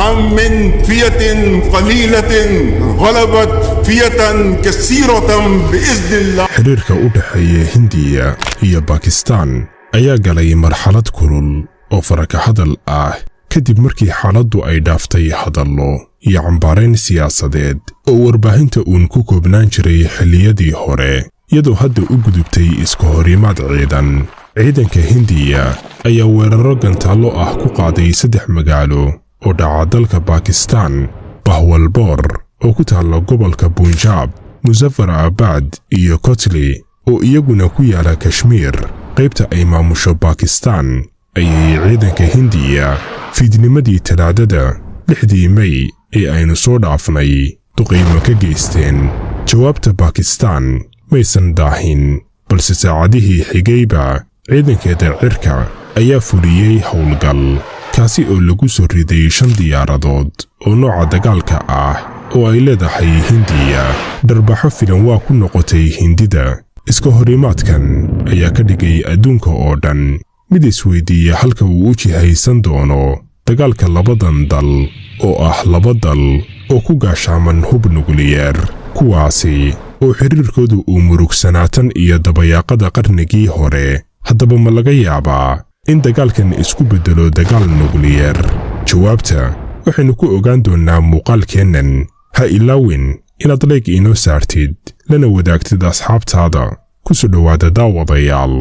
كم من فئة قليلة غلبت فئة كثيرة بإذن الله. Xiriirka u dhexeeya Hindiya iyo Bakistaan ayaa galay marxalad kulul oo faraka hadal ah, kadib markii xaaladdu ay dhaaftay hadallo iyo cambaarayn siyaasadeed oo warbaahinta uun ku koobnaan jiray xilliyadii hore, iyadoo hadda u gudubtay iska horimaad ciidan. Ciidanka Hindiya ayaa weerarro gantaallo ah ku qaaday saddex magaalo oo dhaca dalka Bakistaan: Bahawalpur oo ku taalla gobolka Bunjaab, Muzaffarabad iyo Kotli oo iyaguna ku yaala Kashmiir, qaybta ay maamusho Bakistaan, ayay ciidanka Hindiya fiidnimadii Talaadada 6dii Mey ee aynu soo dhaafnay duqaymo ka geysteen. Jawaabta Bakistaan maysan daahin, balse saacadihii xigayba ciidankeeda cirka ayaa fuliyey howlgal, kaasi oo lagu soo riday shan diyaaradood oo nooca dagaalka ah oo ay leedahay Hindiya. Dharbaxo filan waa ku noqotay Hindida. Iska horimaadkan ayaa ka dhigay adduunka oo dhan mid isweydiiya halka uu u jihaysan doono dagaalka labadan dal, oo ah laba dal oo ku gaashaaman hub nukliyeer, kuwaasi oo xiriirkoodu uu murugsanaatan iyo dabayaaqada qarnigii hore. Haddaba, ma laga yaabaa in dagaalkan isku beddelo dagaal nukliyeer? Jawaabta waxaynu ku ogaan doonnaa muuqaalkeennan. Ha ilaawin inaad like inoo saartid, lana wadaagtid asxaabtaada. Ku soo dhowaada, daawadayaal.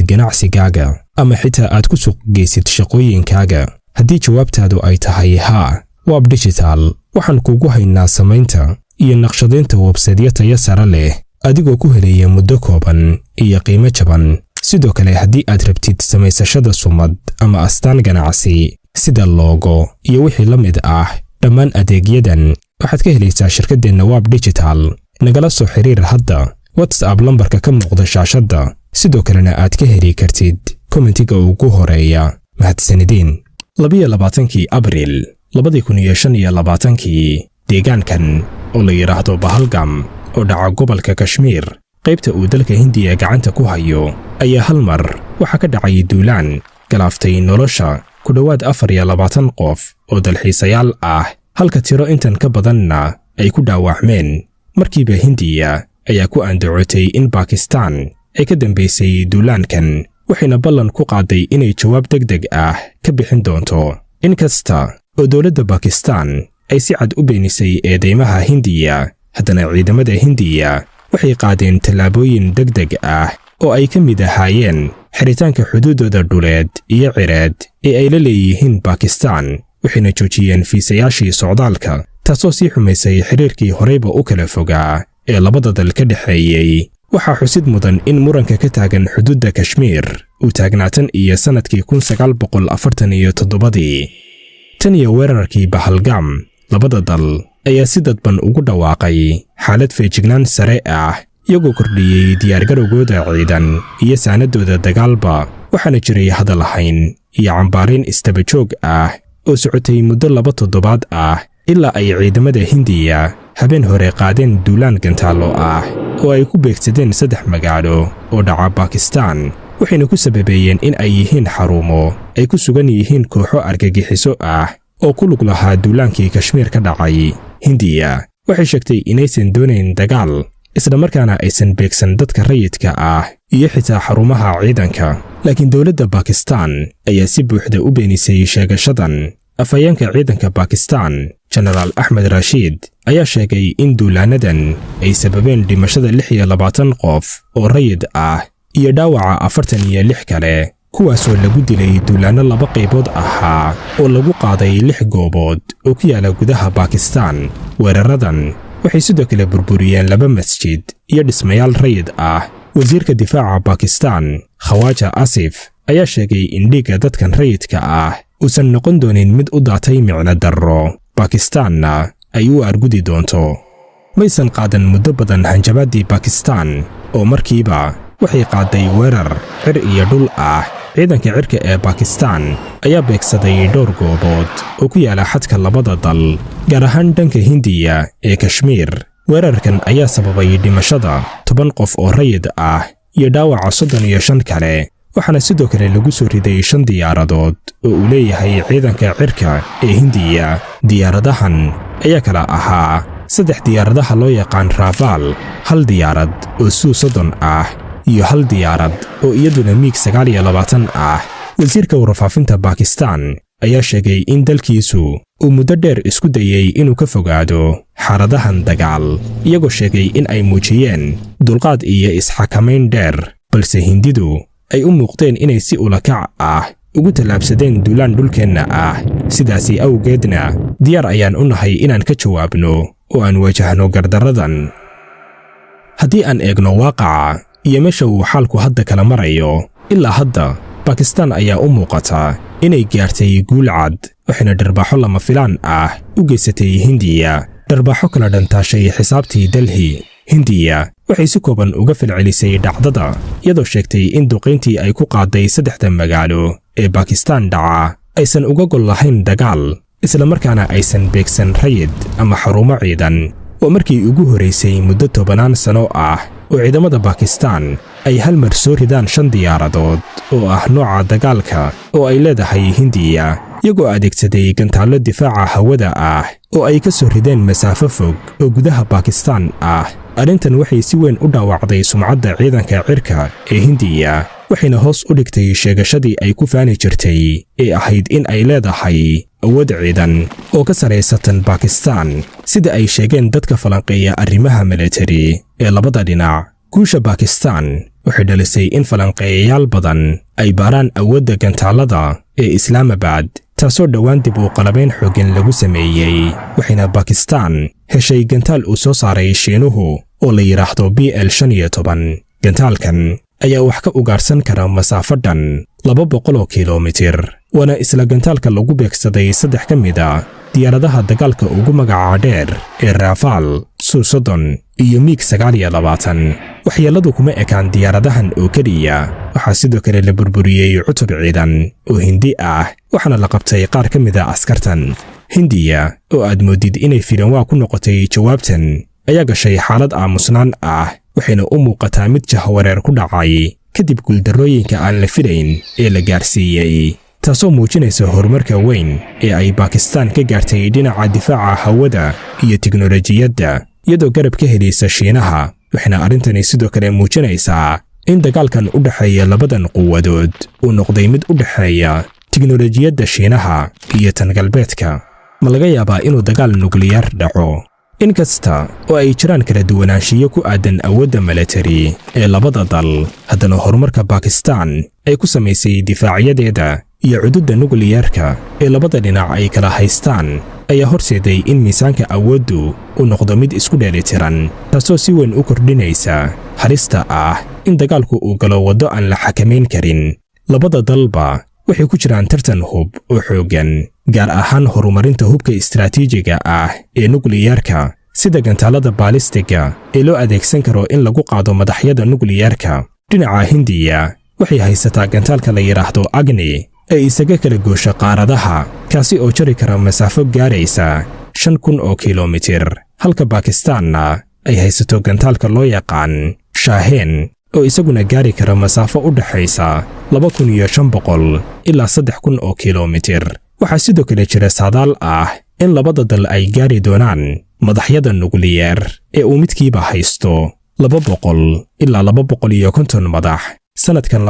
Ganacsigaaga ama xitaa aad ku suuq geysid shaqooyinkaaga? Haddii jawaabtaadu ay tahay haa, Waab Digital waxaan kuugu haynaa samaynta iyo naqshadaynta websiteyo tayo sare leh, adigoo ku helaya muddo kooban iyo qiimo jaban. Sidoo kale, haddii aad rabtid samaysashada sumad ama astaan ganacsi sida logo iyo wixii la mid ah, dhammaan adeegyadan waxaad ka helaysaa shirkaddeenna Waab Digital. Nagala soo xiriir hadda WhatsApp lambarka ka muuqda shaashadda, sidoo kalena aad ka heli kartid commentiga ugu horeeya. Mahadsanideen. 22kii Abriil 2025kii, deegaankan oo la yidhaahdo Bahalgam oo dhaca gobolka Kashmiir, qaybta uu dalka Hindiya gacanta ku hayo, ayaa hal mar waxaa ka dhacay duulaan galaaftay nolosha ku dhowaad 24 qof oo dalxiisayaal ah, halka tiro intan ka badanna ay ku dhaawacmeen. Markiiba Hindiya ayaa ku andacotay in Bakistaan ay ka dambaysay duulaankan, waxayna ballan ku qaaday inay jawaab deg deg ah ka bixin doonto. Inkasta oo dowladda Bakistaan ay si cad u beenisay eedeymaha Hindiya, haddana ciidamada Hindiya waxay qaadeen tallaabooyin deg deg ah oo ay ka mid ahaayeen xiritaanka xuduuddooda dhuleed iyo cireed ee ay la leeyihiin Bakistaan, waxayna joojiyeen fiisayaashii socdaalka, taasoo sii xumaysay xiriirkii horeyba u kala fogaa ee labada dal ka dhexeeyey. Waxaa xusid mudan in muranka ka taagan xuduudda Kashmiir uu taagnaatan iyo sannadkii 1947dii. Tan iyo weerarkii Bahalgam, labada dal ayaa si dadban ugu dhawaaqay xaalad feejignaan sare ah, iyagoo kordhiyey diyaargarowgooda ciidan iyo saanadooda dagaalba. Waxaana jiray hadalhayn iyo cambaarayn isdabajoog ah oo socotay muddo 2 toddobaad ah, ilaa ay ciidamada Hindiya habeen hore qaadeen duulaan gantaallo ah oo ay ku beegsadeen saddex magaalo oo dhaca Bakistaan, waxayna ku sababeeyeen in ay yihiin xarumo ay ku sugan yihiin kooxo argagixiso ah oo ku lug lahaa duulaankii Kashmiir ka dhacay. Hindiya waxay sheegtay inaysan doonayn dagaal, islamarkaana aysan beegsan dadka rayidka ah iyo xitaa xarumaha ciidanka, laakiin dowladda Bakistaan ayaa si buuxda u beenisay sheegashadan. Afhayeenka ciidanka Bakistaan, Jenaraal Axmed Rashiid, ayaa sheegay in duulaanadan ay sababeen dhimashada 26 qof oo rayid ah iyo dhaawaca 46 kale, kuwaasoo lagu dilay duulaanno laba qaybood ahaa oo lagu qaaday lix goobood oo ku yaala gudaha Bakistaan. Weeraradan waxay sidoo kale burburiyeen laba masjid iyo dhismayaal rayid ah. Wasiirka difaaca Bakistaan, Khawaja Asif, ayaa sheegay in dhiigga dadkan rayidka ah uusan noqon doonin mid u daatay micno darro, Bakistaanna ay u argudi doonto. Maysan qaadan muddo badan hanjabaaddii Bakistaan oo markiiba waxay qaaday weerar cir iyo dhul ah. Ciidanka cirka ee Bakistaan ayaa beegsaday dhowr goobood oo ku yaala xadka labada dal, gaar ahaan dhanka Hindiya ee Kashmiir. Weerarkan ayaa sababay dhimashada 10 qof oo rayid ah iyo dhaawaca 35 kale. Waxaana sidoo kale lagu soo riday shan diyaaradood oo uu leeyahay ciidanka cirka ee Hindiya. Diyaaradahan ayaa kala ahaa saddex diyaaradaha loo yaqaan Rafale, hal diyaarad oo Su 30 ah iyo hal diyaarad oo iyaduna MiG 29 ah. Wasiirka warfaafinta Bakistan ayaa sheegay in dalkiisu uu muddo dheer isku dayey inuu ka fogaado xaaladahan dagaal, iyagoo sheegay in ay muujiyeen dulqaad iyo isxakamayn dheer, balse Hindidu ay u muuqdeen inay si ulakac ah ugu tallaabsadeen duulaan dhulkeenna ah. Sidaasi awgeedna diyaar ayaan u nahay inaan ka jawaabno oo aan wajahno gardarradan. Haddii aan eegno waaqaca iyo meesha uu xaalku hadda kala marayo, ilaa hadda Bakistan ayaa u muuqata inay gaartay guul cad, waxayna dharbaaxo lama filaan ah u geysatay Hindiya, dharbaaxo kala dhantaashay xisaabtii Delhi. Hindiya waxay si kooban uga falcelisay dhacdada, iyadoo sheegtay in duqayntii ay ku qaaday saddexda magaalo ee Bakistan dhaca aysan uga gol lahayn dagaal, islamarkaana aysan beegsan rayid ama xarumo ciidan. Oo markii ugu horraysay muddo tobanaan sano ah oo ciidamada Bakistan ay hal mar soo ridaan shan diyaaradood oo ah nooca dagaalka oo ay leedahay Hindiya, iyagoo adeegsaday gantaallo difaaca hawada ah oo ay ka soo rideen masaafo fog oo gudaha Bakistan ah. Arrintan waxay si weyn u dhaawacday sumcadda ciidanka cirka ee Hindiya, waxayna hoos u dhigtay sheegashadii ay ku faani jirtay ee ahayd in ay leedahay awood ciidan oo ka saraysatan Bakistan. Sida ay sheegeen dadka falanqeeya arrimaha militari ee labada dhinac, guusha Bakistan waxay dhalisay in falanqeeyayaal badan ay baaraan awoodda gantaallada ee Islaamabad, taasoo dhowaan dib u qalabayn xooggan lagu sameeyey. Waxayna Bakistan heshay gantaal uu soo saaray Shiinuhu oo la yidhaahdo BL 15. Gantaalkan ayaa wax ka ugaarsan kara masaafo dhan 200 kilomitir, waana isla gantaalka lagu beegsaday saddex ka mid ah diyaaradaha dagaalka ugu magaca dheer ee Rafale, Su 30 iyo MiG 29. Waxyeelladu kuma ekaan diyaaradahan oo keliya. Waxaa sidoo kale la burburiyey cutub ciidan oo Hindi ah, waxaana la qabtay qaar ka mid ah askartan. Hindiya oo aad moodid inay filanwaa ku noqotay jawaabtan ayaa gashay xaalad aamusnaan ah, waxayna u muuqataa mid jahwareer ku dhacay kadib guuldarrooyinka aan la filayn ee la gaarsiiyey, taasoo muujinaysa horumarka weyn ee ay Bakistan ka gaartay dhinaca difaaca hawada iyo tiknolojiyadda, iyadoo garab ka helaysa Shiinaha. Waxayna arrintani sidoo kale muujinaysaa in dagaalkan u dhexeeya labadan quwadood uu noqday mid u dhexeeya tiknolojiyadda Shiinaha iyo tan Galbeedka. Ma laga yaabaa inuu dagaal nukliyaar dhaco? Inkasta oo ay jiraan kala duwanaanshiyo ku aadan awoodda milatari ee labada dal, haddana horumarka Bakistan ay ku samaysay difaacyadeeda iyo cududda nukliyeerka ee labada dhinac ay kala haystaan ayaa horseeday in miisaanka awooddu uu noqdo mid isku dheelitiran, taasoo si weyn u kordhinaysa halista ah in dagaalku uu galo waddo aan la xakamayn karin. Labada dalba waxay ku jiraan tartan hub oo xooggan, gaar ahaan horumarinta hubka istaraatiijiga ah ee nukliyeerka, sida gantaalada baalistiga ee loo adeegsan karo in lagu qaado madaxyada nukliyeerka. Dhinaca Hindiya waxay haysataa gantaalka la yidhaahdo Agni ee isaga kala goosha qaaradaha, kaasi oo jari kara masaafo gaaraysa 5000 oo kilomitir, halka Bakistaanna ay haysato gantaalka loo yaqaan Shaaheen oo isaguna gaari kara masaafo u dhaxaysa 2500 ilaa 3000 oo kilomitir. Waxaa sidoo kale jira saadaal ah in labada dal ay gaari doonaan madaxyada nukliyeer ee uu midkiiba haysto 200 ilaa 250 madax sannadkan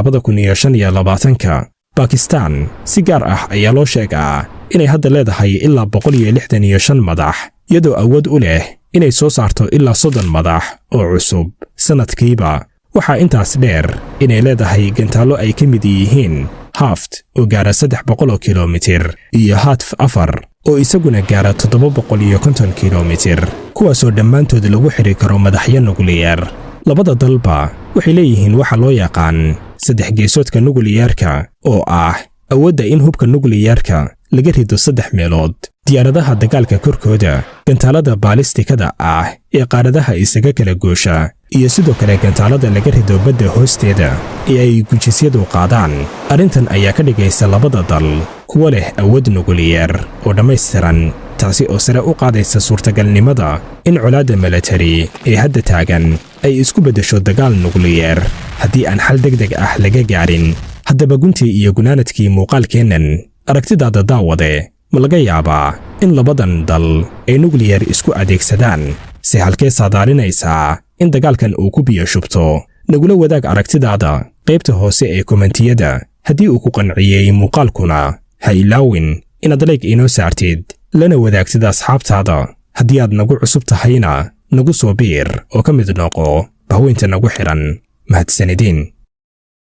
2025-ka. Bakistan si gaar ah ayaa loo sheegaa inay hadda leedahay ilaa 165 madax, iyadoo awood u leh inay soo saarto ilaa 30 madax oo cusub sannadkiiba. Waxaa intaas dheer inay leedahay gantaallo ay ka mid yihiin Haft oo gaara 300 oo kilomitir iyo Hatf 4 oo isaguna gaara 750 kilomitir, kuwaasoo dhammaantood lagu xidhi karo madaxyo nukliyeer. Labada dalba waxay leeyihiin waxa loo yaqaan saddex geesoodka nukliyeerka, oo ah awoodda in hubka nukliyeerka laga rido saddex meelood: diyaaradaha dagaalka korkooda, gantaalada baalistikada ah ee qaaradaha isaga kala goosha, iyo sidoo kale gantaalada laga rido badda hoosteeda ee ay gujisyadu qaadaan. Arrintan ayaa ka dhigaysa labada dal kuwa leh awood nukliyeer oo dhammaystiran, taasi oo sare u qaadaysa suurtagalnimada in colaadda milatari ee hadda taagan ay isku beddesho dagaal nukliyeer haddii aan xal degdeg ah laga gaarin. Haddaba, guntii iyo gunaanadkii muuqaalkeennan, aragtidaada, daawade, ma laga yaabaa in labadan dal ay nukliyar isku adeegsadaan? Si halkee saadaalinaysaa in dagaalkan uu ku biyo shubto? Nagula wadaag aragtidaada qaybta hoose ee kommentiyada. Haddii uu ku qanciyey muuqaalkuna, ha ilaawin inaad like inoo saartid, lana wadaagtid asxaabtaada. Haddii aad nagu cusub tahayna, nagu soo biir oo ka mid noqo bahweynta nagu xidhan. Mahadsanidin.